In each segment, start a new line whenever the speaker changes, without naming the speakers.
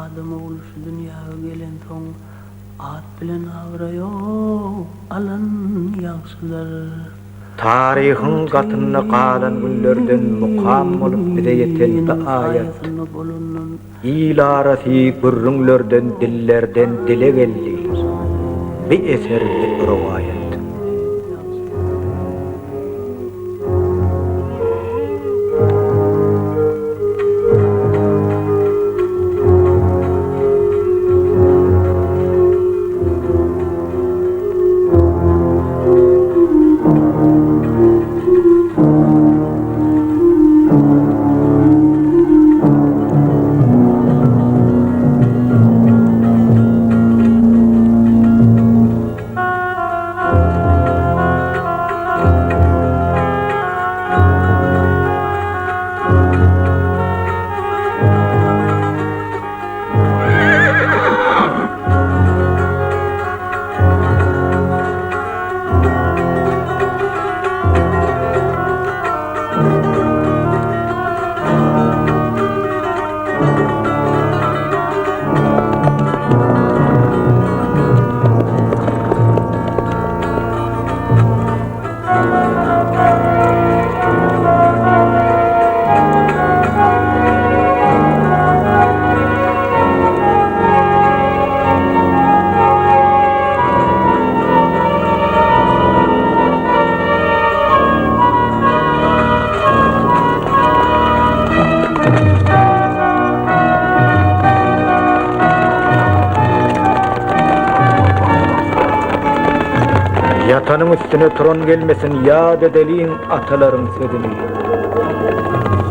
Adam ogly şu dünýäge gelensoň at bilen abraý-ow alan ýagşydyr.
Taryhyň gatynda galan günlerden mukam bolup bize ýeten bi aýat il arasy gürrüňlerden dillerden dile geldi, bi eser bi rowaýat. Ýatanyň üstüne turan gelmesin ýat edeliň atalaryň sözüni.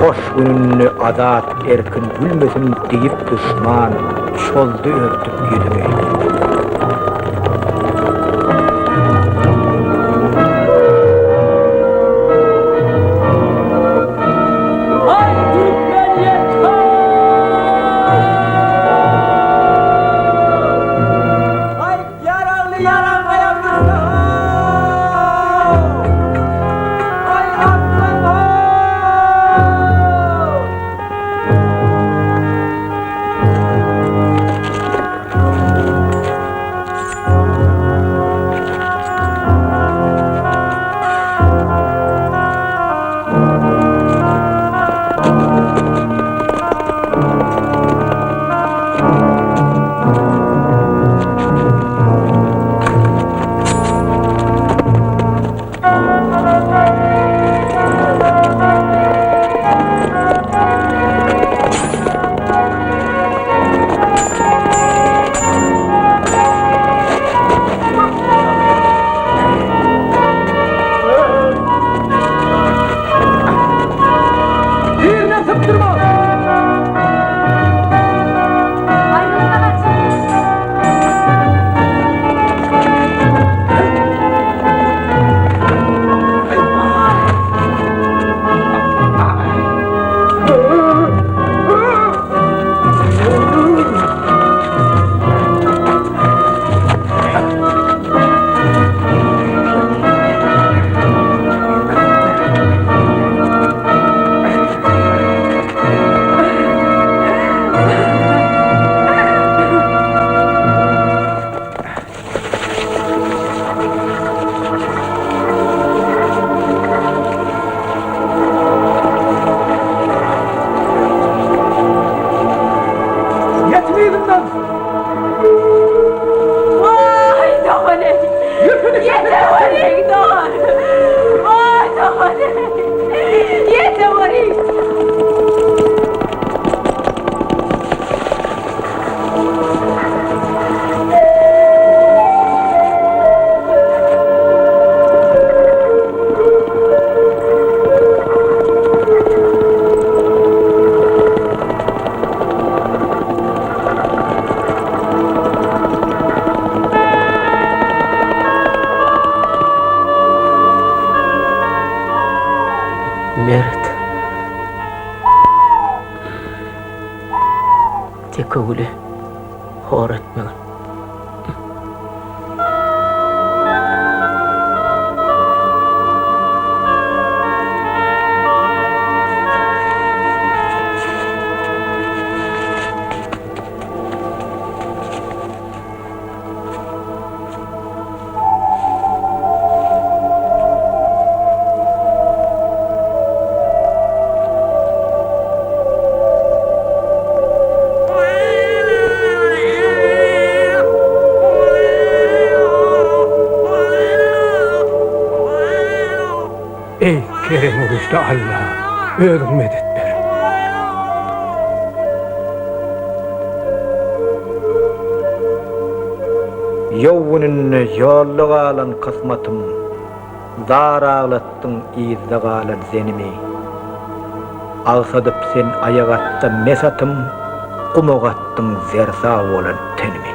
Hoş gününde azat erkin gülmesin diýip duşman çoldy örtüp ýüzüni.
Aý türkmen ýet-how! Aý ýaragly ýaranmaýam düşse-how! Aý arslan-how! Birine sypdyrma! Ýetiň yzymdan!
Waý dogan eý!
Ýüpüni
Ýetewerik dogan! Waý dogan eý! Ýetewerik!
Meret. Tekegüli hor etmegin.
Güýçli Alla, özüň medet ber.
Ýow gününde ýolda galan kysmatym, Zar aglatdyň yzda galan zenimi. Agsadyp sen aýak atda mes atym, Guma gatdyň zerzaw bolan tenimi.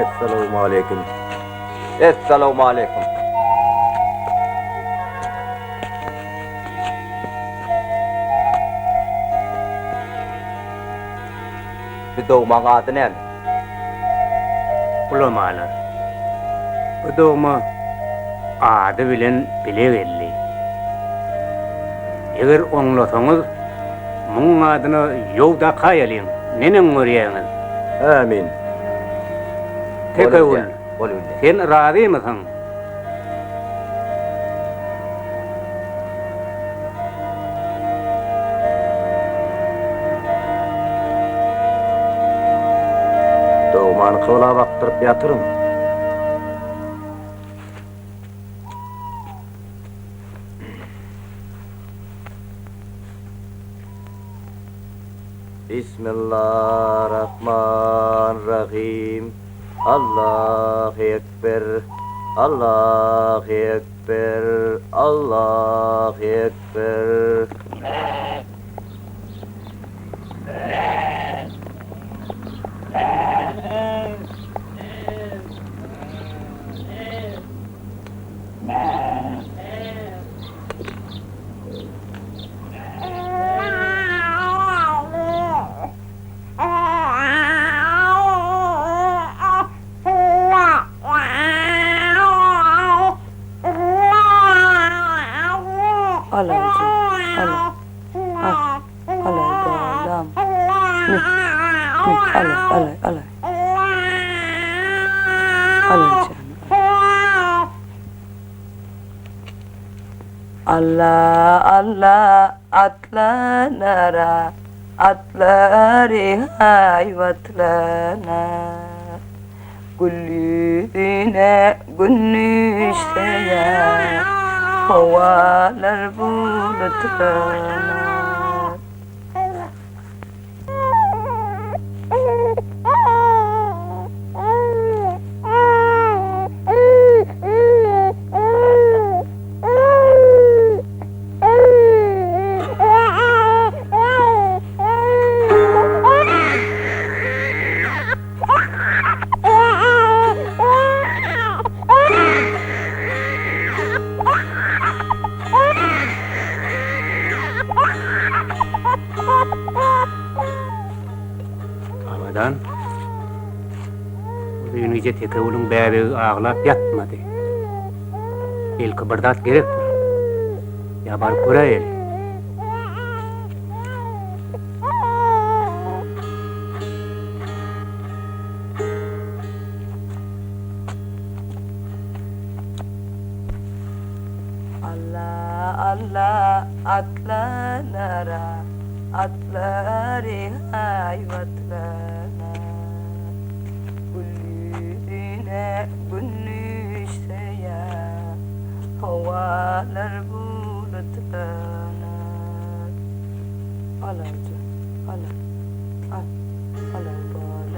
Essalawmaleýkim. Essalawmaleýkim. Bu dogmaň ady näme?
Ulamalar, Bu dogma ady bilen bile geldi. Eger oňlasaňyz, muň adyna ýow dakaýalyň, neneň görýäňiz?
Ämin.
Tekegül, sen razymysyň?
Dogmany kybla bakdyryp ýatyryň. Bismillah Rahman Rahim Allahu Ekber Allahu Ekber Allahu Ekber.
Al aýjy, al, al, alaý balam. Mü, mü, alaý, alaý, alaý. Alaý jany, alaý. Alla, alla atlanara, atlary haýbatlanar. Gül ýüzüne gün düşse ýa, howalar bulutlanar.
Abadan, Uzyn gije Tekewulyň bäbegi aglap ýatmady. Belki bir zat gerekdir. Ýa baryp göräýeli.
Alla alla atlanara atlary haýbatlanar. Gül ýüzüne gün düşse ýa howalar bulutlanar. Al aýjan, al, al, al balam.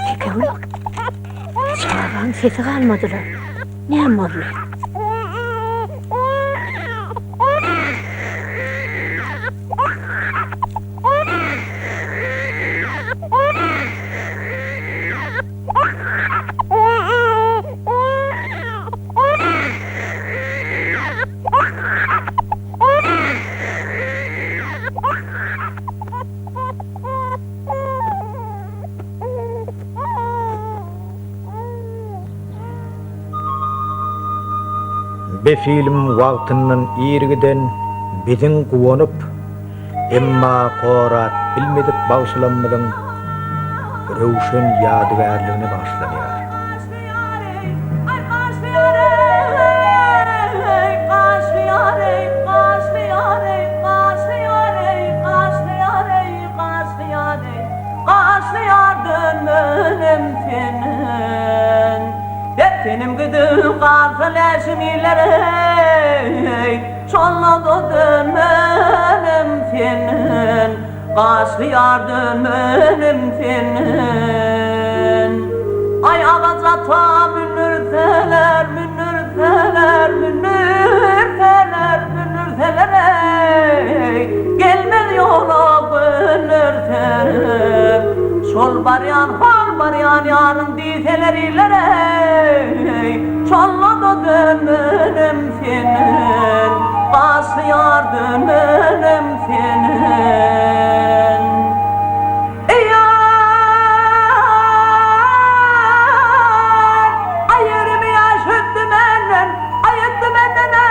Tekegül, çagaň sesi galmadyla. Näme boldy?
Be film wagtyndan ir giden biziň guwanyp, emma gorap bilmedik bagşylammyzyň röwşen ýadygärligine bagyşlanýar.
Gaşly ýar dönmenem senden. Aý agaç ata mündürseler, mündürseler, mündürseler, mündürseler eý, Gelmez ýola göndürseler. Şol barýan, hol barýan ýaryň diýseler iller eý, Şonda-da dönmenem senden. Gaşly ýar dönmenem senden. Eý ýar, aý ýerimi ýaş ötdi menden, aý ötdi menden eý,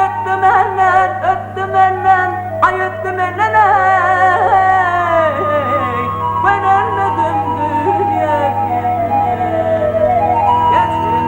ötdi menden, ötdi menden, aý ötdi menden eý, gönenmedim dünýe senden. Geçen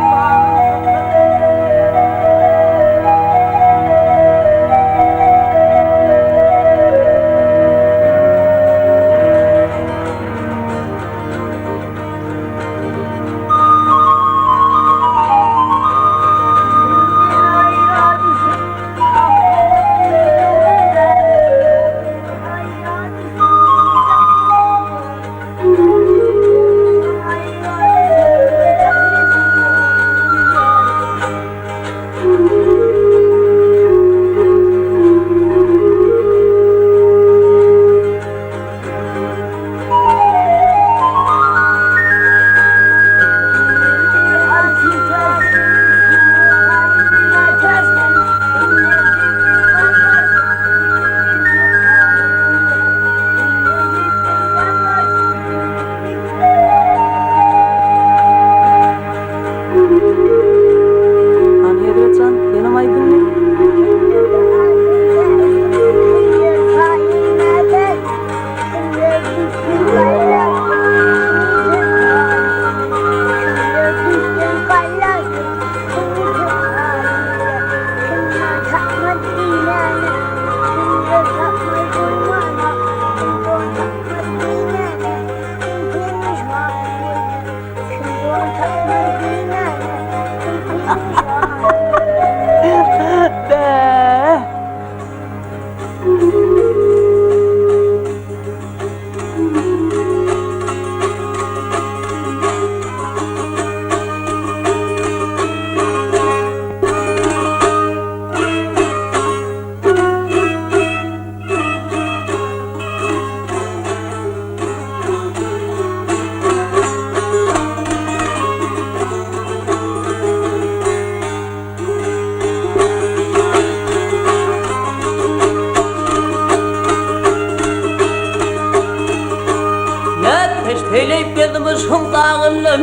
Hany Hezret jan, senem aýt indi. Bäh! Nätmiş peýleýip geldim yşgyň dagyndan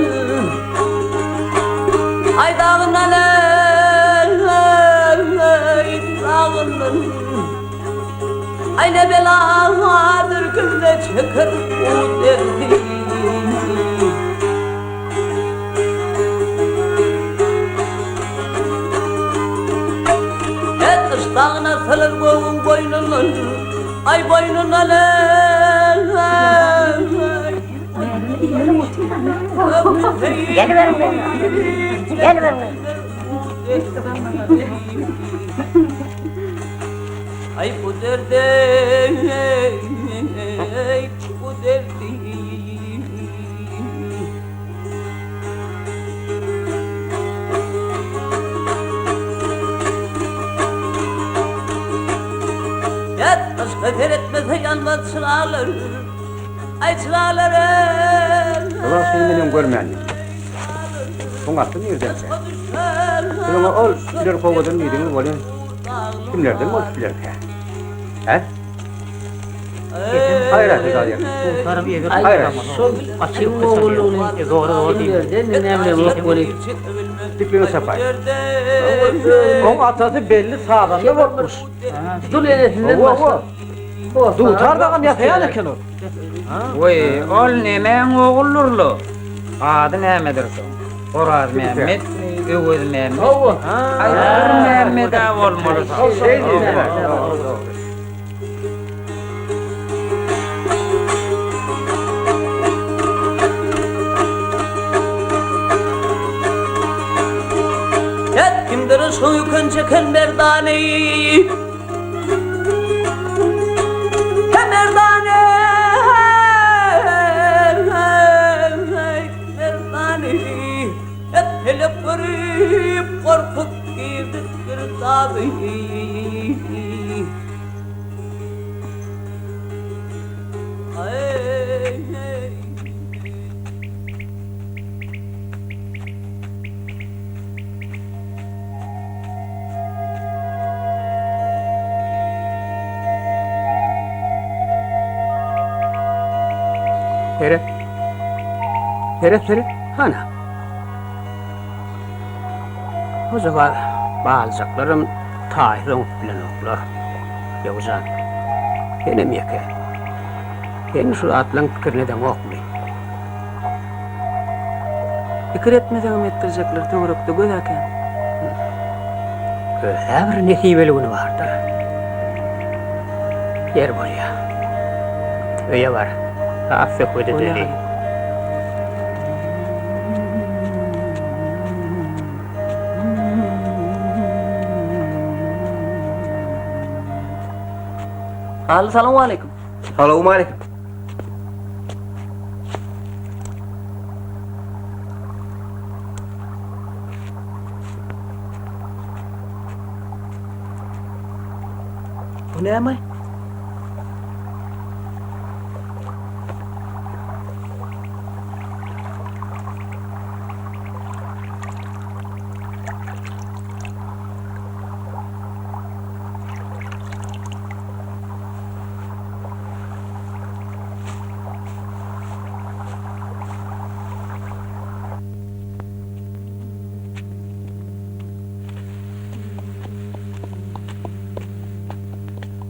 Aý dagyndan eý dagyndan Aý ne beladyr kimde çeker bu derdi. Gyş dagyna salar gögüň boýnundan, Aý boýnundan eý.
Geliberiň. Geliberiň.
Aý bu derde, bu derdi. Ýat başga seretmese ýanmaz çyralar, aý çyralar.
Bu bagşyny menem görmändim. Oň asly nirdenkä? Siz oňa ol biler kowadan diýdiňiz welin, kimlerden bolup bilerkä? Hä?
Aý, şol kimiň ogullygyny kimlerdendigini bilemok welin.
Dikliňi çapaý.
Oň atasy belli sazanda bolupmyş.
Dul enesinden başga.
Dutar dagam ýasaýan eken ol.
Weý, ol nemäň oguldyr-la? Ady nämedir şoň? Orazmämmetmi, Öwezmämmetmi? Aý, bir Mämmed-ä bolmaly şoň.
Her kimdir yşgyň ýükün çeken merdany. He merdany, merdany. Hep pelek görüp gorkup girdik girdaby.
Seret. Seret, seret. Hana. Hojagaz baljaklaram taýsyz oňup bilenoklar. Ýowjan, senem ýeke. Sen şu zatlaň pikirini edeňokmy?
Pikir etmeseňem etdirjekler töwerekde göz-ä kän.
Öz-ä bir nesibeli güni bardyr. Ýer bolýa. Öýe bar. Has söhbet edeli.
Hally salowmaleýkim.
Salowmaleýkim.
Bu näme?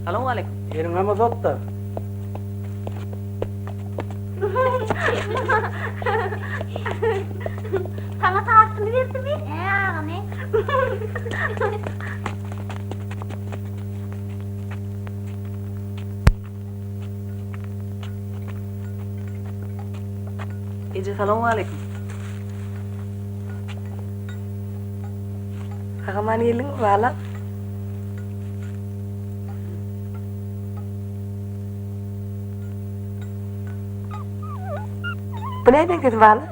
Salowmaleýkim.
Eliňem uzat-da.
Saňa tarypyny berdimi? Hä, agamy.
Eje salowmaleýkim.
Sag-aman geldiňmi, balam? Bu näme sesi bala?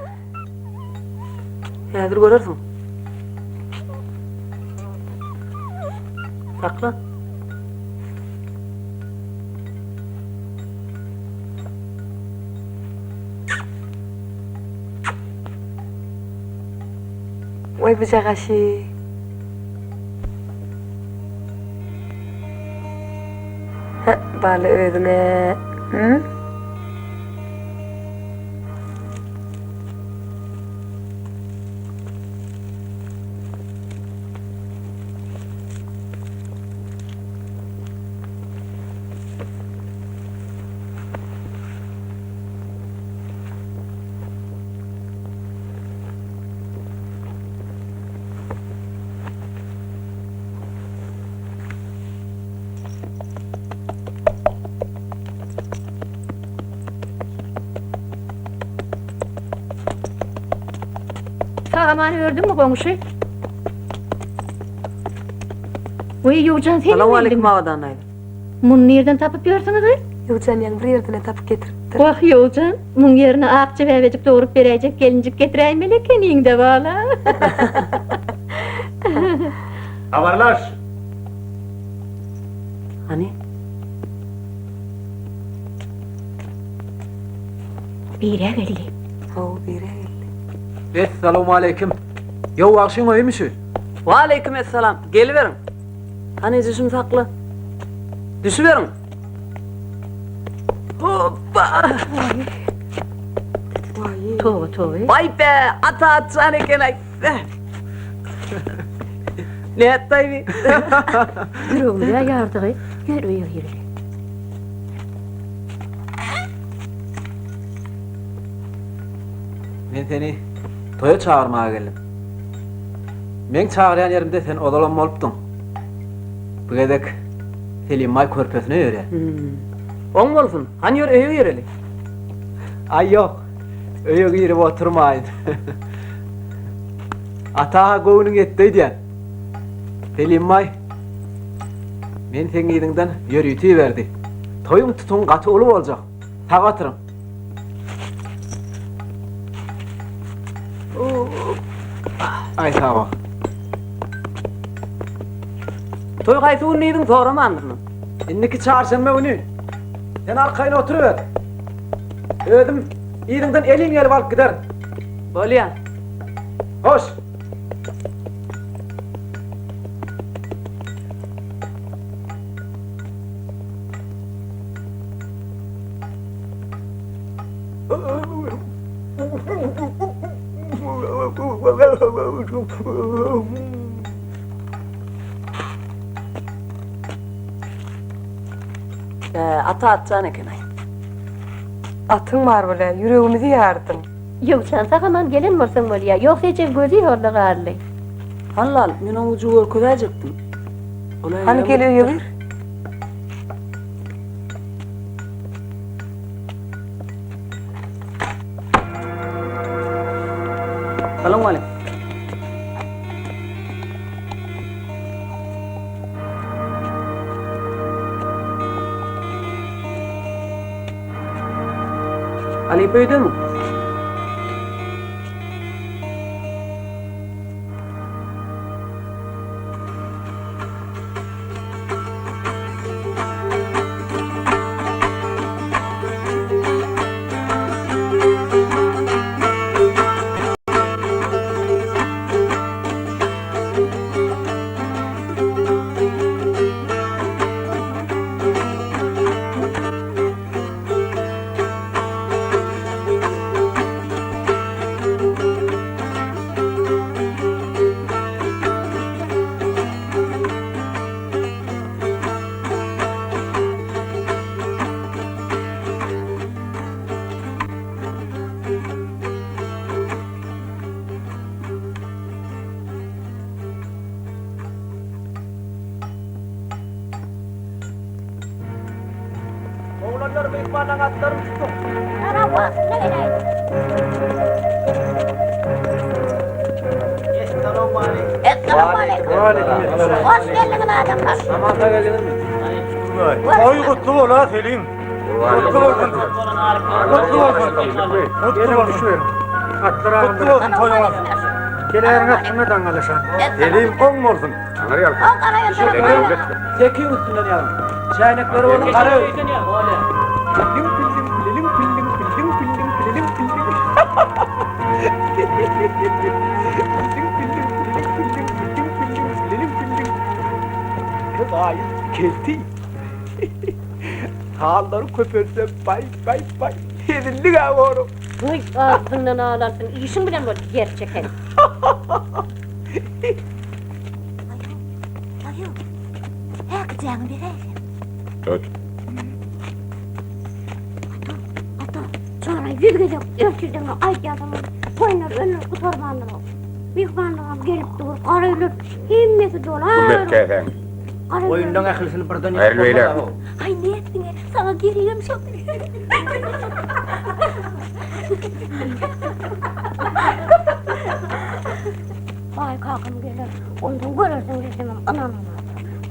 Häzir görersiň. Sakla.
Weý bujagaşy. Hä, bala özüňe. Hü?
Sag-aman ördüňmi goňşy? Weý, Ýowjan senem
Salowmaleýkim Abadan daýza.
Muny nirden tapyp ýörsüňiz gyz?
Ýowjan ýaňy bir ýerden-ä tapyp getiripdir.
Wah, Ýowjan, muň ýerine akja bäbejik dogrup beräýjek gelinjik getiräýmeli ekeniň-dä, bala.
Habarlaş!
Hany?
Birä geldi.
Hawa, birä geldi.
Essalawmaleýkim. Ýow wagşyň öýümi şu?
Waleýkim essalam. Geliberiň. Hany eje şuny sakla. Düşüberiň. Hoppa.
Toba toba.
Waý be, ata atjan eken-aý. Nätdaý bi?
Ýüregimiz-ä ýardygy. Gel öýe gireli.
Men seni toýa çagyrmaga geldim. Meň çagyrýan ýerimde sen ozalam bolupdyň. Bu gezek Selimbaý körpesine ýörýär.
Oň bolsun. Hany ýör öýe gireli.
Aý ýok. Öýe girip oturmaýyn. Ata-ha göwnüň ýetdi öýdýän. Selimbaý meni seň yzyňdan ýörite iberdi. Toýuň tutuňy gaty uly boljak. Sag oturyň. Aý sag bol.
Toý haýsy gün diýdiň soramandyryn.
Indiki çarşenbe güni. Sen arkaýyn oturyber. Özüm yzyňdan elin gelip alyp giderin.
Bolýa.
Hoş.
Ata atjan eken-aý.
Atyň bar bile, ýüregimizi ýardyň.
Ýowşan, sag-aman gelen bolsaň bolýa. Ýogsa ejeň gözi ýolda galdy.
Hallal, men oňa ujy görkezäýjekdim.
Hany gel öýe gir.
Salowmaleýkim. Halypa öýdemi?
Oglanlar myhmanlaň atlaryny tutuň.
Saňa wagtynda geläýdim.
Essalawmaleýkim.
Essalawmaleýkim. Hoş geldiňiz adamlar.
Aman sag geldiňizmi?
Toý gutly bol-a Selim. Gutly bolsun. Gutly bolsun. Gutly bolsun. Gutly bolsun toýuňyz.
Geläriň
astyna daňalaşan. Selim oň bolsun.
Tekiň üstünden ýazyň. Çäýnekleri bolsa gara öý. Pilliň pilliň pilliň pilliň pilliň pilliň pilliň pilliň. Pilliň pilliň pilliň pilliň pilliň pilliň pilliň pilliň. Baý kelti. Hallary köpelse baý baý baý. Hezillik-ä borum.
Goý, agzyňdan alarsyň, işiň bilen bol, ýer çeken.
Daýy, häkijäňi beräýseň.
Tut.
Ata, ata, çara ýüz gezek ertirden aýdýarsyň, toýlar öňler gutarmandyr. Myhmanlaram gelip dur, gara öýler hemmesi dolar.
Güm et käsäňi.
Goýunlaň ählisini birden
ýykyp bolmaz-a.
Aý, nätdiň-e, saňa geregem şo. Baý kakam geler, onsoň görersiň diýsemem ynananok.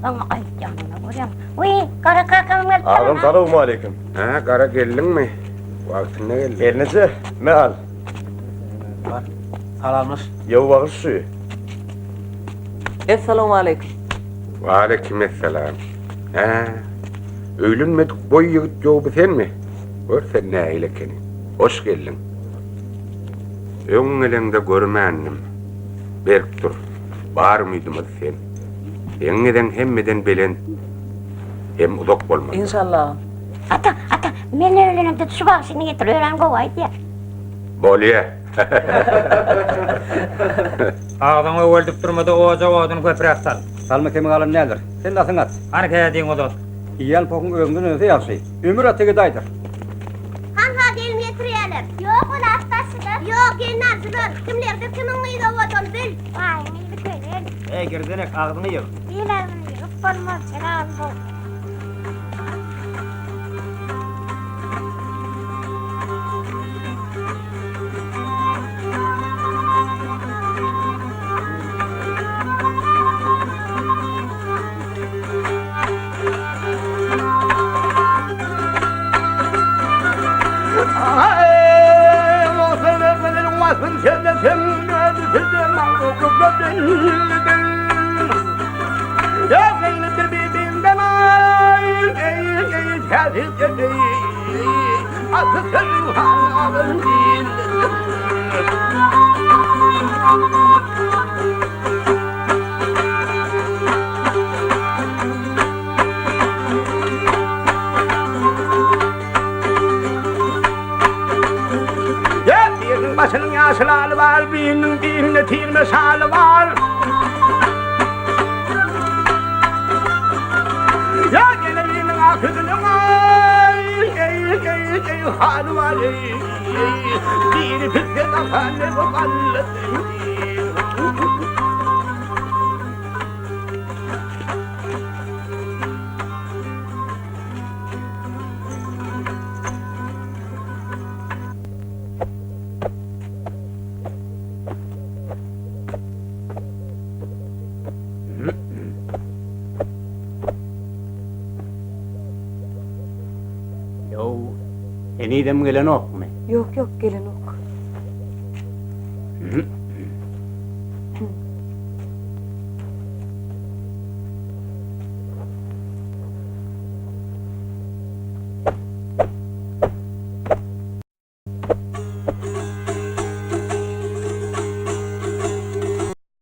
Saňa aýtýanyna görýäň. Wiý, Gara kakamam gelipdir.
Agam salowmaleýkim.
Hä, Gara geldiňmi? Wagtynda geldiň.
Gelneje, me al.
Bar, salamlaş.
Ýow bagyş şu.
Essalowmaleýkim.
Waleýkim essalam. Hä, öýlenmedik boý ýigit ýow bu senmi? Gör sen nähili ekeni. Hoş geldiň. Öň geleňde görmändim. Berk dur. Bar umydymyz sen. Seň gezeň hemmeden belent hem uzak bolmalydyr.
Enşalla.
Ata, ata, men öýlenemde şu bagşyny getir, örän gowy aýdýar.
Bolýa.
Agzyňy öweldip durma-da ojaga odun köpräk sal.
Salma kemi galan däldir. Sen lasyň aç.
Hany kädiňi uzat.
Iýen pohuň özüňden önse ýagşy. Ömür ata gedaýdyr.
Hanha gelin getirýäler. Ýok ol at daşyda. Ýok gelin aljylar. Kimlerdir kimiň gyzy owadan bil. Baýyň yzy könel.
Eý girdenek agzyňy ýyg.
Il agzyny ýygyp bolmaz sen agzyny bog.
Biriniň başynyň ýaşyl aly bar, biriniň bilinde tirme şaly bar. Ýa gene biriniň ak ýüzüniň aý, eý, eý, eý, haly bar, eý, eý, biri pisse tapan, ne bu gally.
Ýow, henizem gelenokmy?
Ýok, ýok, gelenok.